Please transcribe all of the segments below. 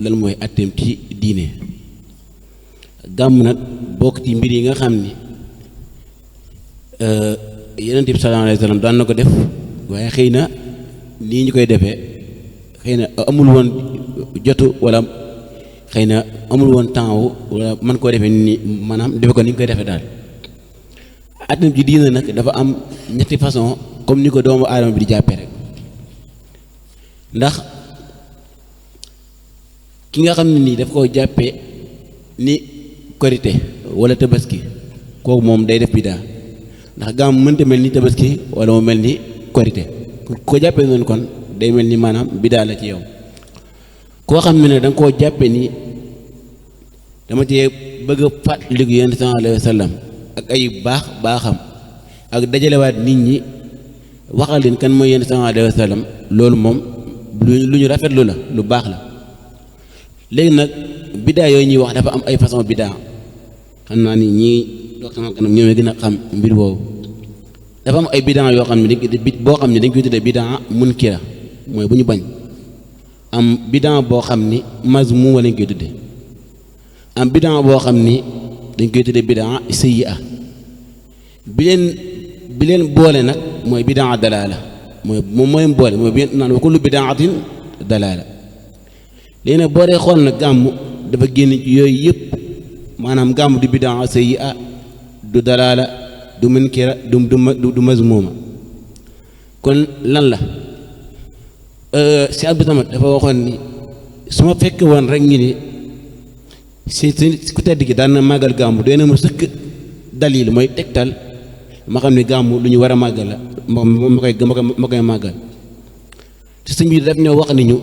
lan mooy atteem ci diine. gàmm nag bokk ci mbir yi nga xam ni Yonent bi sallallahu alayhi wa sallam daan na ko def waaye xëy na nii ñu koy defee xëy na amul woon jotu wala xëy na amul woon temps wu wala mën koo defee ni maanaam defe ko ni ñu koy defee daal. atteem ci diine nag dafa am ñetti façon comme ni ko doomu aadama bi di jàppee rek ndax ki nga xam ne nii daf koo jàppee ni korite wala tabaski kooku moom day def bidaa ndax gàmm mënta mel ni tabaski wala mu mel ni korite ko jàppee noonu kon day mel ni maanaam bidaa la ci yow. koo xam ne da nga koo jàppee ni dama cee bëgg a fàttaliku Yonent sallallahu alayhi wa sallam ak ay baaxam ak dajalewaat nit ñi waxal leen kan mooy Yonent sallallahu alayhi wa sallam loolu moom lu ñu rafetlu la lu baax la. léegi nag bidaa yooyu ñuy wax dafa am ay façon bidaa xam naa ni ñii doog sama kanam ñoo gën a xam mbir boobu. dafa am ay bidaa yoo xam ne boo xam ne dañ koy tuddee bidaa munkira mooy bu ñu bañ. am bidaa boo xam ni mazmuuma lañ koy tuddee. am bidaa boo xam ni dañ koy tuddee bidaa sayyi'a bi leen boole nag mooy bidaa dalaala mooy boole mooy bi naan wa kullu bidaatin dalaala. léegi nag boo dee xool nag gàmm dafa génn ci yooyu yëpp maanaam gàmm du bidaa sayyi'a du dalaala du munkira du mazmuuma kon lan la si Abdou Samad dafa waxoon ni su ma fekk woon rek ñi ni si ku tedd ki daan na màggal gàmm doy na ma sëkk dalil mooy tegtal ma xam ne gàmm lu ñu war a màggal la ma koy màggal te sëñ bi daf ñoo wax ni ñu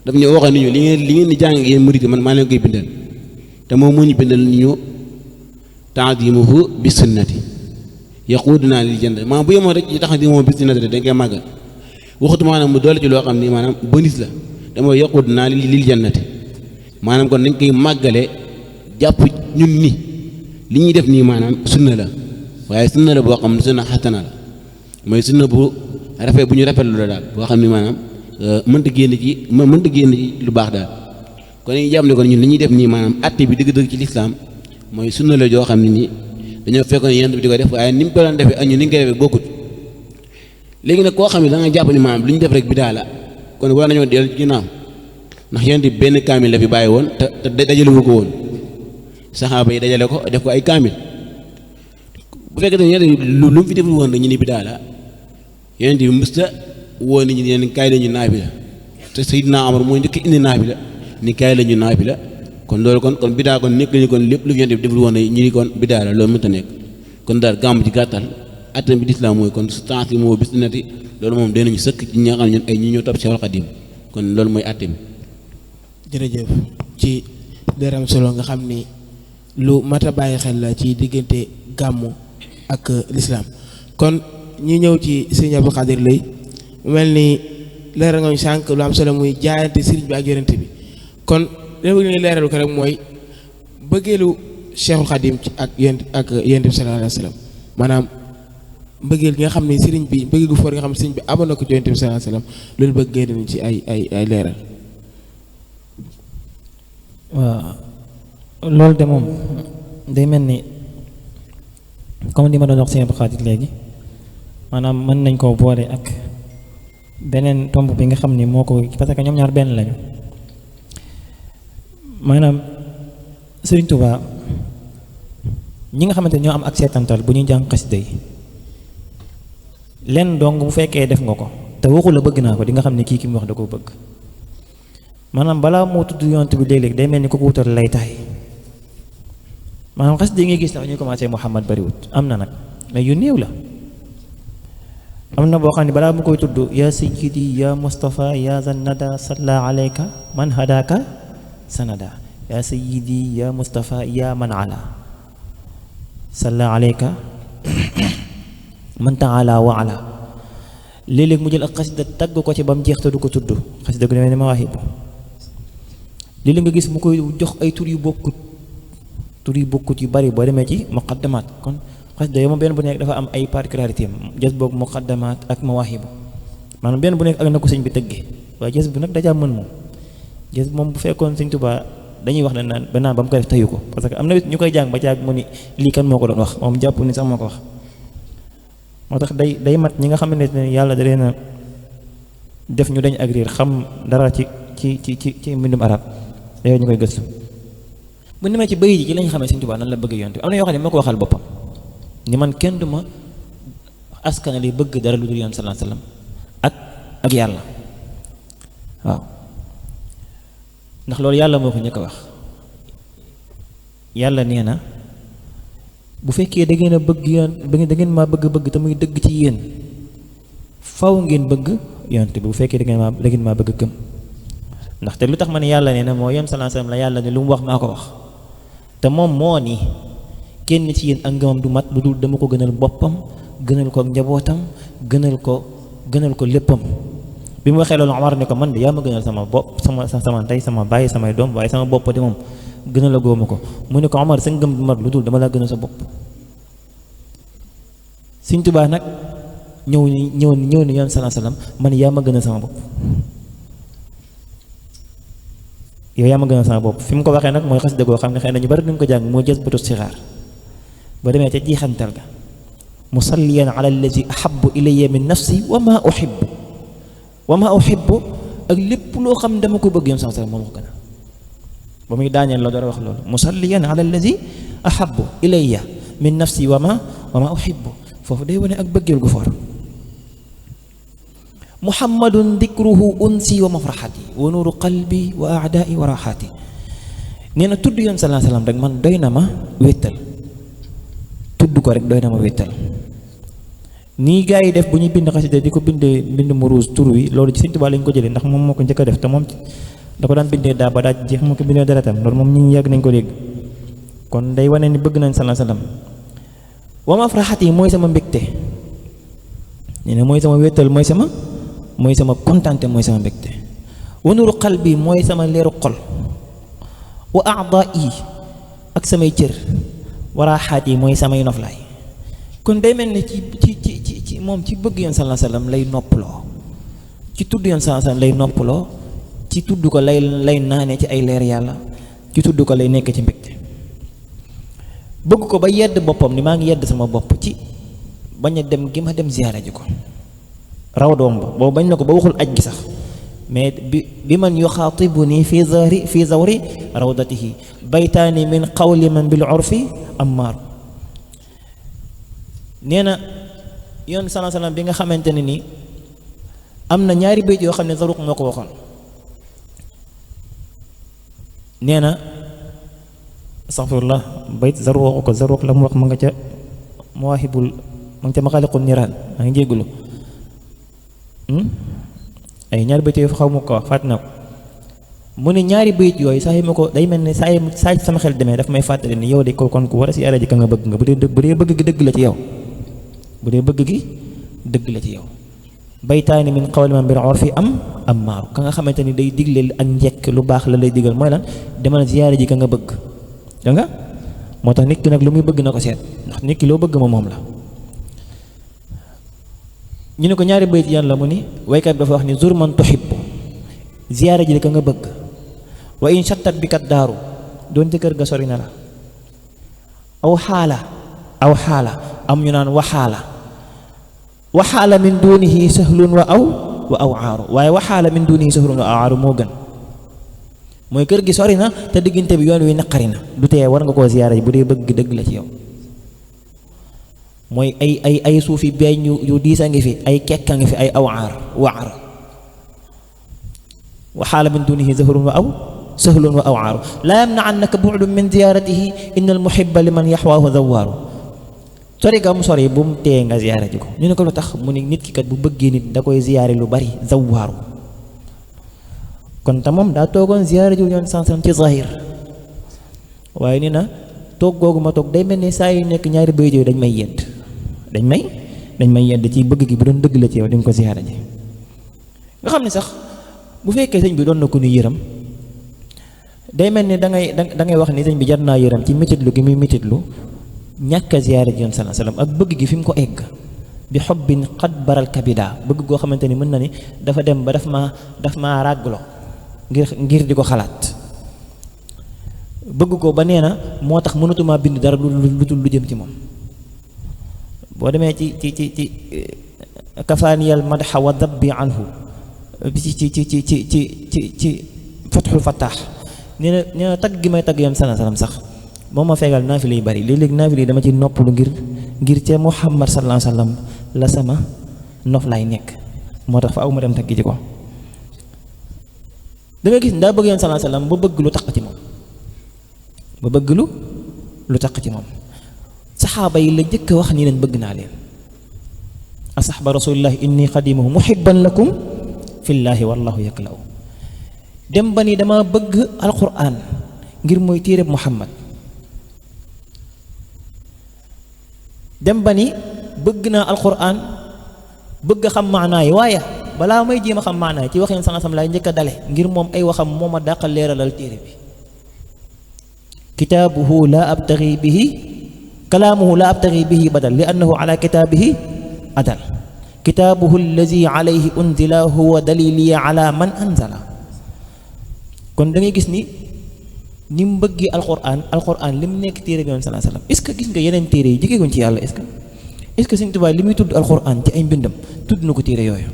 li ngeen di jàng yéen murid man maa leen koy bindal te moom moo ñu bindal ni ñu ta'zimuhu bi sunnati yaquduna lil jannati maanaam bu yemoon rek ci ta'zimuhu bi sunnati dañ koy màggal waxatu maanaam mu doole ci loo xam ni maanaam bonus la dama yaquduna lil jannati maanaam kon dañ koy màggale jàpp ñun ni li ñuy def nii maanaam sunna la waaye sunna la boo xam ne sunna xasana la mooy sunna bu rafet bu ñu rafetlu la daal boo xam ne maanaam mënta génn ci lu baax daal kon dañuy jàpp ne kon ñun li ñuy def nii maanaam atte bi dëgg-dëgg ci lislaam mooy sunna la joo xam ne nii dañoo fekkoon Yonent bi di ko def waaye ni mu ko doon defee ak ñun ni ñu koy defee bokkut. léegi nag koo xam ne da nga jàpp ni maanaam lu ñu def rek bidaa la kon war nañoo dellu ci ginnaaw ndax Yonent bi benn kaamil la fi bàyyi woon te dajale wu ko woon saxaaba yi dajale ko def ko ay kaamil bu fekkee ne Yonent bi lu mu fi deful woon dañu ni bidaa la Yonent bi mës ta woo nit ñi ne kaay la ñu naafila te Seydina Omar mooy njëkk indi naafila ni kaay la ñu naafila kon loolu kon bidaa kon nekk nañu kon lépp lu Yonent bi deful woon ñu ni kon bidaa la loolu mënta nekk kon daal gàmm ci gàttal attam bi lislaam mooy kon su temps yi moo bis nati loolu moom dinañu sëkk ci ñi nga xam ne ñun ay ñi ñoo topp Seexul Xadiim kon loolu mooy attam bi. jërëjëf ci leeram solo nga xam ni lu mat a bàyyi xel la ci diggante gàmmu ak lislaam kon ñi ñëw ci sëñ Abdou Khadir Lay mel ni leeral nga ñu sànq lu am solo muy jaayante sëriñ bi ak yonent bi kon léegi ñu leeralu ko rek mooy bëggeelu Cheikhul Khadim ak yonent bi sallallahu alayhi wa sallam maanaam mbëggeel gi nga xam ne sëriñ bi mbëggeel gu foor nga xam ne sëriñ bi amoon na ko ci yonent bi sallallahu alayhi wa sallam loolu bëggee nañu ci ay leeral. waaw loolu de moom day mel ni comme li ma doon wax sëñ Abdou Khadir léegi maanaam mën nañ koo boole ak beneen tomb bi nga xam ni moo ko parce que ñoom ñaar benn lañu maanaam Sëriñ Tuubaa ñi nga xamante ñoo am ak seetantal bu ñuy jàng xasida yi lenn dong bu fekkee def nga ko te waxu la bëgg naa ko di nga xam ne kii ki mu wax da koo bëgg maanaam balaa moo tudd yonent bi léeg-léeg day mel ni ko wutal lay taay maanaam xasida yi ngay gis ndax ñuy commencé Muhammad bariwut am na nag mais yu néew la am na boo xam ne balaa mu koy tudd ya sayyidi ya Mustafa ya zannada salla alayka man hadaka sanada ya sayyidi ya Mustafa ya man ala salla alayka man taala wa ala léeg-léeg mu jël ak xasida tagg ko ci ba mu jeex te du ko tudd xasida gu demee ni Mawaahibu léeg-léeg nga gis mu koy jox ay tur yu bokkut yu bari boo demee ci muqaddamaat kon xasida yow moom benn bu nekk dafa am ay particularité jës boog muqaddamaat ak Mawaahibu maanaam benn bu nekk ak na ko sëñ bi tëggee waaye jës bu nag dajaa mën moom gis moom bu fekkoon Sëñ Tuubaa dañuy wax ne naan ba mu ko def tayu ko parce que am na ñu koy jàng ba caag mu ni lii kan moo ko doon wax moom jàpp ni sax moo ko wax. moo tax day mat ñi nga xamante ne yàlla da leen a def ñu dañ ak riir xam dara ci mbindum arab yooyu ñu koy gëstu bu demee ci bëy ji ci lañ xamee Sëñ Tuubaa nan la bëgg yonte am na yoo xam ne moo ko waxal boppam ni man kenn du ma askana li bëgg dara lu dul yoon sallallahu alayhi wasallam ak yàlla waaw ndax loolu yàlla moo ko njëkk a wax yàlla nee na bu fekkee da ngeen a bëgg yoon da ngeen maa bëgg te muy dëgg ci yéen faw ngeen bëgg yonte bi bu fekkee da ngeen maa bëgg gëm ndaxte lu tax ma ne yàlla nee na moo yoon sallallahu alayhi wasallam la yàlla ne lu mu wax maa ko wax te moom moo ni kenn ci yéen ak ngëmam du mat lu dul dama ko gënal boppam gënal ko njabootam gënal ko léppam bi mu waxee loolu Omar ne ko man de yaa ma gënal sama bopp sama ndey sama bàyyi samay doom waaye sama bopp de moom gënal a góoma ko mu ne ko Omar sa ngëm du mat lu dul dama laa gënal sa bopp. Sëñ Tuubaa nag ñëw ni yoon sallallahu alayhi wasallam man yaa ma gënal sama bopp yow yaa ma gënal sama bopp fi mu ko waxee nag mooy xasida goo xam ne xëy na ñu bari duñ ko jàng moo jës batu sixaar ba demee ca jiixantal ga musalliyan ala allazi ahabbu ilayya min nafsi wa ma uhibbu ak lépp loo xam ne dama ko bëgg yoon sallallahu alayhi wasallam moom ko gënal ba muy daaneel la dara wax loolu musalliyan ala allazi ahabbu ilayya min nafsi wa ma uhibbu foofu day wane ak bëggeel gu for muhammadun dikruhu unsi wa mafraxati wa nuuru qalbi wa aadaai wa raxaati nee na tudd yoon sallallahu alayhi wasallam rek man doy na ma wéttal tudd ko rek doy na ma wéttal nii gaa yi def bu ñuy bind xasida di ko bindee mbind mu ruus tur wi loolu ci Sëñ Tuubaa lañ ko jëlee ndax moom moo ko njëkk a def te moom da ko daan bindee daa ba daaj jeex moo ko bindee deretam loolu moom ñi yàgg nañ ko dégg kon day wane ni bëgg nañ sallallahu alayhi wasallam wa mafraxati mooy sama mbégte nee na mooy sama wéttal mooy sama kontante mooy sama mbégte wa nuuru qalbi mooy sama leeru xol wa a'daa'i ak samay cër wa raaxaat yi mooy samay noflaay kon day mel ne ci moom ci bëgg yoon sallallahu alayhi wasallam lay noppaloo ci tudd yoon sallallahu alayhi wasallam lay noppaloo ci tudd ko lay naane ci ay leer yàlla ci tudd ko lay nekk ci mbégte bëgg ko ba yedd boppam ni maa ngi yedd sama bopp ci bañ a dem gi ma dem ziyaara ji ko raw doom ba boobu bañ na ko ba waxul aj gi sax mais bi man yuxaatibuni fi zawri rawdatihi baytaani min qawli man bil urfi ammaaru nee na yoon sallallahu alayhi wasallam bi nga xamante ne ni am na ñaari bayt yoo xam ne Zaruq moo ko waxoon nee na astaghfirullah bayt Zaruq waxu ko Zaruq la mu wax ma nga ca mawaahibul ma nga ca maxaaliqul niraan maa ngi jéggulu ay ñaari bayt yooyu xaw ma ko wax fàtt na ko mu ne ñaari bayt yooyu saa yi ma ko day mel ne saa sama xel demee daf may fàttali ni yow de ko kon ku war a si yàlla ji ka nga bëgg nga bu dee bëgg gi dëgg la ci yow bu dee bëgg gi dëgg la ci yow baytaani min qawli man bil urfi ammaaru ka nga xamante ni day digle ak njekk lu baax la lay digal mooy lan demal ziyaare ji ka nga bëgg da nga moo tax nit ki nag lu muy bëgg na ko seet ndax nit ki loo bëgg moom la ñu ne ko ñaari bayt yan la mu ni waykat bi dafa wax ni zur man tuhibbu ziyaare ji ka nga bëgg wa in shattat bi kat daaru doon ci kër ga sori na la aw xaala am ñu naan waxaala min dunihi sahlun wa aw aaru waaye waxaala min dunihi sahlun wa aw aaru moo gën mooy kër gi sori na te diggante bi yoon wi naqari na du tee war nga koo ziyaara ji bu dee bëgg dëgg la ci yow mooy ay suufi beeñ yu diis a ngi fi ay kekk a ngi fi ay aw waar waxaala min dunihi sahlun wa aw aaru laa yamna'annaka bu'dun min ziyaaratihi inna al muhibba liman yaxwaahu zawaaru sori ga mu sori bu mu tee nga ziyaare ji ko ñu ne ko lu tax mu ne nit ki kat bu bëggee nit da koy ziyaare lu bari zawaaru kon te moom daa toogoon ziyaare ji yoon sansam ci zahir waaye ni na toog googu ma toog day mel ni saa yu nekk ñaari bayt yooyu dañ may yedd ci bëgg gi bu doon dëgg la ci yow di nga ko ziyaare ji nga xam ne sax bu fekkee sëñ bi doon na ko nu yëram day mel ni da ngay wax ni sëñ bi jar naa yëram ci métitlu gi muy métitlu ñàkk a ziyaare ji yoon sallallahu alayhi wasallam ak bëgg gi fi mu ko egg bi xobbin xat baral kabida bëgg goo xamante ni mën na ni dafa dem ba daf maa ràgglo ngir di ko xalaat bëgg ko ba nee na moo tax mënatumaa bind dara lu jëm ci moom. boo demee ci kafaaniyal madxa wa dabbi anhu ci fatxul fattaax nee na tagg gi may tagg yoon salaam sax moom ma fegal naafile yu bari léeg-léeg naafile yi dama ci noppalu ngir ca Muhammad sallallahu alayhi wa sallam la sama nof laay nekk moo tax fa aw ma dem tagg ci ko. da nga gis ndaa bëgg yoon sallallahu alayhi wa sallam ba bëgg lu taq ci moom ba bëgg lu taq ci moom. saxaaba yi la jëkk a wax nii leen bëgg naa leen asaxba rasulillahi inni xadimuhu muhibban lakum fillaahi wallahu yaklaw dem ba ni dama bëgg alquran ngir mooy téereb Muhammad dem ba ni bëgg naa alquran bëgg a xam maanaa yi waaye balaa may jéem a xam maanaa yi ci waxeen sangasam laay njëkk a dale ngir moom ay waxam moo ma dàqal leeralal téere bi kitaabuhu la abtaghi bihi kalaamuhu la abtaghi bihi badal li annahu ala kitaabihi adal kitaabuhu allazi alayhi unzila huwa dalili ala man anzala. kon da ngay gis ni mu bëggee alquran li mu nekk téere bi yoon sallallahu alayhi wasallam est-ce que gis nga yeneen téere yi jógeeguñ ci yàlla est-ce que Sëñ Tuubaa li muy tudd alquran ci ay mbindam tudd na ko téere yooyu.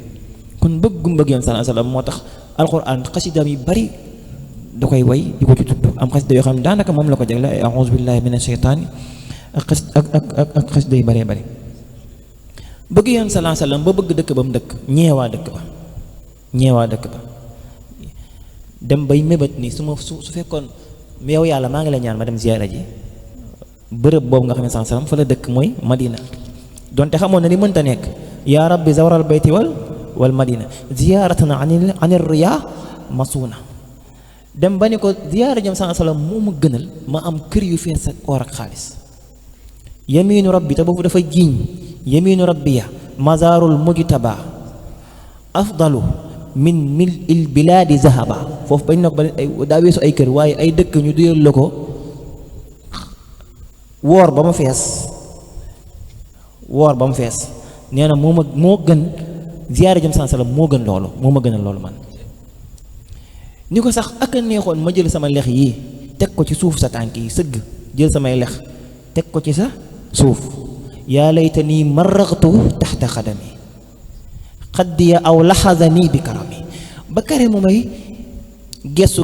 kon bëggum bëgg yoon sallallahu alayhi wasallam moo tax alquran xasidaam yi bari da koy way di ko ci tudd am xasida yoo xam ne daanaka moom la ko jagle ay a'uuzu billahi minash shaytaani ak xasida yu bëree bëri. bëgg yoon sallallahu alayhi wasallam ba bëgg dëkk ba mu dëkk ñeewaa dëkk ba dem bay mébét ni su fekkoon yow yàlla maa ngi la ñaan ma dem ziyaara ji bërëb boobu nga xam ne sallallahu alayhi wasallam fa la dëkk mooy Madina donte xamoon na ni mënta nekk yaa rabbi zawral bayti wal Madina ziyaaratan anir riyaa masuuna dem ba ni ko ziyaara jëm sallallahu alayhi wasallam moo ma gënal ma am kër yu fees ak or ak xaalis. yamiinu rabbi te boobu dafa jiiñ yamiinu rabbiya mazaarul mujtaba afdalu min il bilaadi zahaba foofu bañ na ko ba daa weesu ay kër waaye ay dëkk ñu duyal la ko woor ba mu fees nee na moo gën ziyaara jëm sallallahu alayhi wasallam moo gën loolu moo ma gënal loolu man ni ko sax ak a neexoon ma jël sama lex yi teg ko ci suuf sa tànk yi sëgg jël samay lex teg ko ci sa suuf yaa laytanii marraghtu taxta xadami xaddiya aw laxadani bi karami ba kare mu may gestu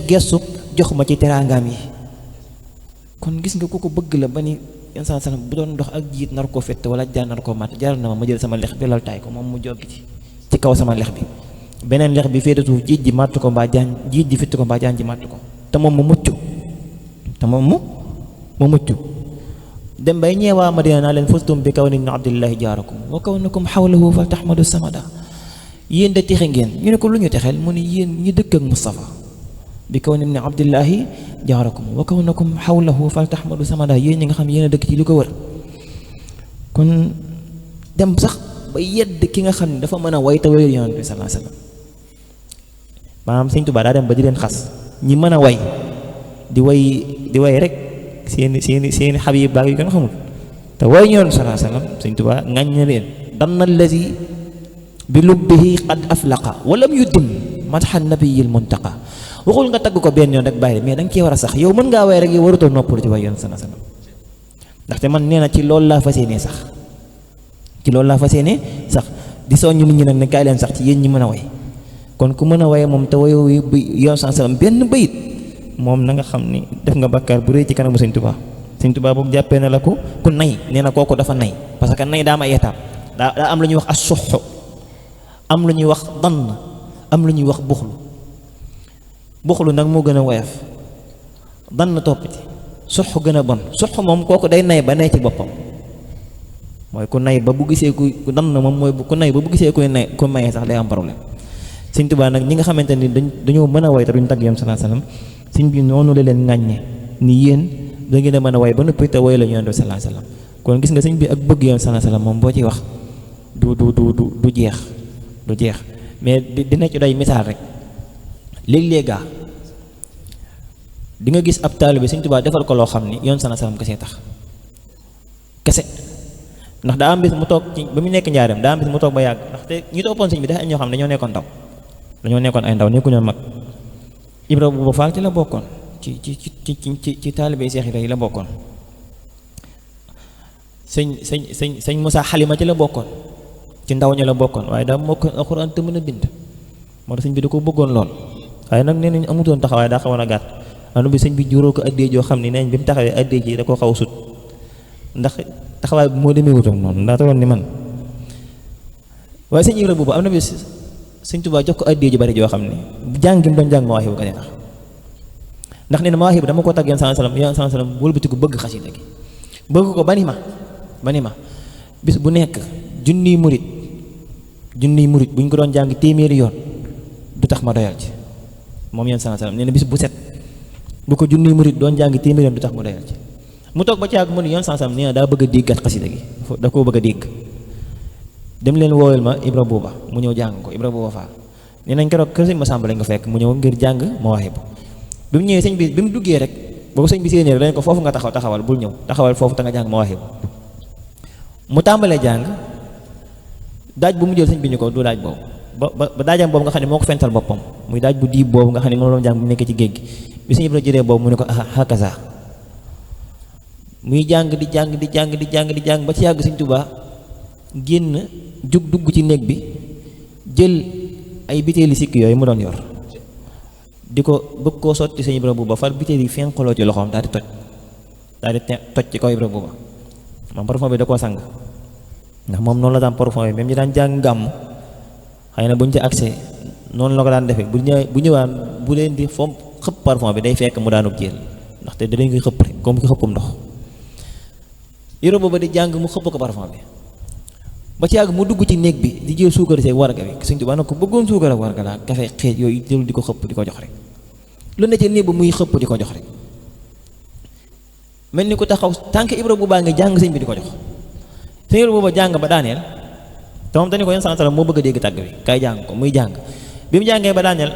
jox ma ci teraangaam yi. kon gis nga ku ko bëgg la ba ni yenn saa salaam bu doon dox ak jiit nar koo fett wala jaan nar koo mat jaral na ma jël sama lex bi lal taay ko moom mu joggi ci kaw sama lex bi beneen lex bi féete suuf jiit ji màtt ko mbaa jaan jiit ji fitt ko mbaa jaan ji màtt ko te moom mu mucc dem bay ñeewaa Madina naa leen fustum bi kawni ibn abdillahi jaarakum wa kawnakum xawlahu fal taxmadu samada yéen de texe ngeen ñu ne ko lu ñu texeel mu ne yéen ñi dëkk ak Mustafa bi kawni ibn abdillahi jaarakum wa kawnakum xawlahu fal taxmadu samada yéen ñi nga xam yéen a dëkk ci li ko wër. kon dem sax ba yedd ki nga xam ne dafa mën a way te wayul Yonent bi sallallahu alayhi wasallam maanaam Sëñ Tuubaa daa dem ba di leen xas ñi mën a way di way rek seeni xabiib baag yu kenn xamul te way ñoon sallallahu alayhi wasallam Sëñ Tuubaa ngañ na leen danna allazi bi lubbihi qad aflaqa walam yuddim madha nabiyil muntaqa waxul nga tagg ko benn yoon rek bàyyi mais da nga cee war a sax yow mën ngaa way rek yow warutoo noppalu ci way yoon sallallahu alayhi wasallam ndaxte man nee na ci loolu laa fas yéenee sax di soññ nit ñi nag ne kaay leen sax ci yéen ñi mën a way kon ku mën a waye moom te wayoo yoon sallallahu alayhi wasallam benn bayit moom na nga xam ni def nga bakkaar bu rëy ci kanamu Sëñ Tuubaa boobu jàppee na la ko ku nay nee na kooku dafa nay parce que nay daa am ay étape daa am lu ñuy wax as-suxu am lu ñuy wax dann am lu ñuy wax buxlu nag moo gën a woyof dann topp ci suxu gën a bon suxu moom kooku day nay ba nay ci boppam mooy ku nay ba bu gisee ku dann moom mooy ku nay ba bu gisee kuy nay ku mayee sax day am problème. Sëñ Tuubaa nag ñi nga xamante ni dañoo mën a way te duñ tagg Yonent sallallahu alayhi wasallam sëñ bi noonu la leen ŋàññe ni yéen da ngeen a mën a way ba noppi te way la Yonent bi sallallahu alayhi wasallam kon gis nga sëñ bi ak bëgg Yonent sallallahu alayhi wasallam moom boo ciy wax du jeex mais dina ci doy misaal rek léeg-léega di nga gis ab taalibe Sëñ Tuubaa defal ko loo xam ni Yonent sallallahu alayhi wasallam kese ndax daa am bis mu toog ci ba mu nekk njaareem daa am bis mu toog ba yàgg ndaxte ñi toppoon sëñ bi dafa am ñoo xam ne dañoo nekkoon ay ndaw nekku ñoo mag Ibra Buuba Faal ci la bokkoon ci taalibe Seex Ibra yi la bokkoon. sëñ Musaa Xalima ci la bokkoon ci ndaw ña la bokkoon waaye daa mokkoon alxuraan te mën a bind moo tax sëñ bi da ko bëggoon lool. waaye nag nee nañ amutoon taxawaay daa xawoon a gàtt anu bi sëñ bi juróo ko addee joo xam ne nee nañ bi mu taxawee addee ji da koo xaw a sut ndax taxawaay bi moo demee wutoon noonu ndaa tawoon ni man. waaye sëñ Ibra Buuba am na bi sëñ Tuubaa jox ko addee ju bari joo xam ne jàng gi mu doon jàng Mawaahibu ga tax ndax nee na Mawaahibu dama ko tàgg Yonent sallam wëlbatiku bëgg xasida gi bëgg ko ba ni ma bis bu nekk junniy murit bu ñu ko doon jàng téeméeri yoon du tax ma doyal ci moom Yonent sallam nee na bis bu set bu ko junniy murit doon jàng téeméeri yoon du tax mu doyal ci mu toog ba ci àgg mu ne Yonent sallam nee na daa bëgg a déggat xasida gi da koo bëgg a dégg dem leen woowel ma Ibra Buuba mu ñëw jàng ko Ibra Buuba Faal nee nañ keroog kër sëñ Masamba lañ ko fekk mu ñëw ngir jàng Mawaahibu bi mu ñëwee sëñ bi mu duggee rek boobu sëñ bi séenée dañ ko foofu nga taxawal bul ñëw taxawal foofu te nga jàng Mawaahibu mu tàmbalee jàng daaj bu mu jël sëñ bi ñu ko du daaj boobu ba daajam boobu nga xam ne moo ko fental boppam muy daaj bu diib boobu nga xam ne moom la doon jàng bu nekkee ci géej gi bi sëñ Ibra jëlee boobu mu ne ko hakaza muy jàng di jàng ba ci yàgg sëñ Tuubaa génn jug dugg ci néeg bi jël ay bitéeli sikk yooyu mu doon yor di ko bëgg koo sotti sëñ Ibra Buuba far bitéel yi fenqaloo ci loxoom daal di toj ci kaw Ibra Buuba moom parfum bi da koo sang ndax moom noonu la daan parfum bi même ñi daan jàng gàmm xëy na bu ñu ci accès noonu la ko daan defee bu ñëwaan bu leen di fomp xëpp parfum bi day fekk mu daanub jël ndaxte danañ koy xëpp rek comme ki xëppum ndox Ibra Buuba di jàng mu xëpp ko parfum bi ba ci yàgg mu dugg ci néeg bi di jël suukar see warga bi Sëñ Tuubaa nag ko bëggoon suukar ak warga laa kafe xeet yooyu jël di ko xëpp di ko jox rek lu ne ci néeg ba muy xëpp di ko jox rek mel ni ku taxaw tànk Ibra Buuba nga jàng sëñ bi di ko jox sëñ Ibra Buuba jàng ba daaneel te moom dañu ko Yonent sallam moo bëgg a dégg tàgg bi kay jàng ko muy jàng bi mu jàngee ba daaneel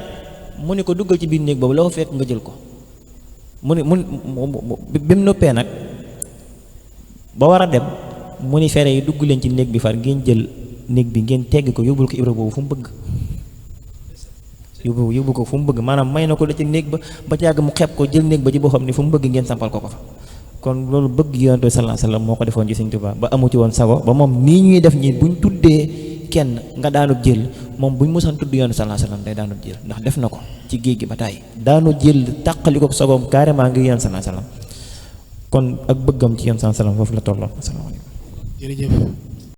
mu ne ko duggal ci biir néeg boobu la ko fekk nga jël ko mu ne bi mu noppee nag ba war a dem mu ni fere yi dugg leen ci néeg bi far ngeen jël néeg bi ngeen tegg ko yóbbul ko Ibra Buuba fu mu bëgg yóbbu ko fu mu bëgg maanaam may na ko la ci néeg ba ci yàgg mu xeeb ko jël néeg ba ci boo xam ne fu mu bëgg ngeen sampal ko fa kon loolu bëgg Yonent bi sallallahu alayhi wasallam moo ko defoon ci Sëñ Tuubaa ba amu ci woon sago ba moom nii ñuy def ñi buñ tuddee kenn nga daanub jël moom buñ mësan tudd Yonent bi sallallahu alayhi wasallam day daanub jël ndax def na ko ci géej gi ba tàyyi daanu jël tàqali ko sagoom carrément ngir Yonent bi sallallahu alayhi wasallam kon ak bëggam ci Yonent bi sallallahu alayhi wasallam foofu la tolloon. Asalaamaaleykum. jërëjëf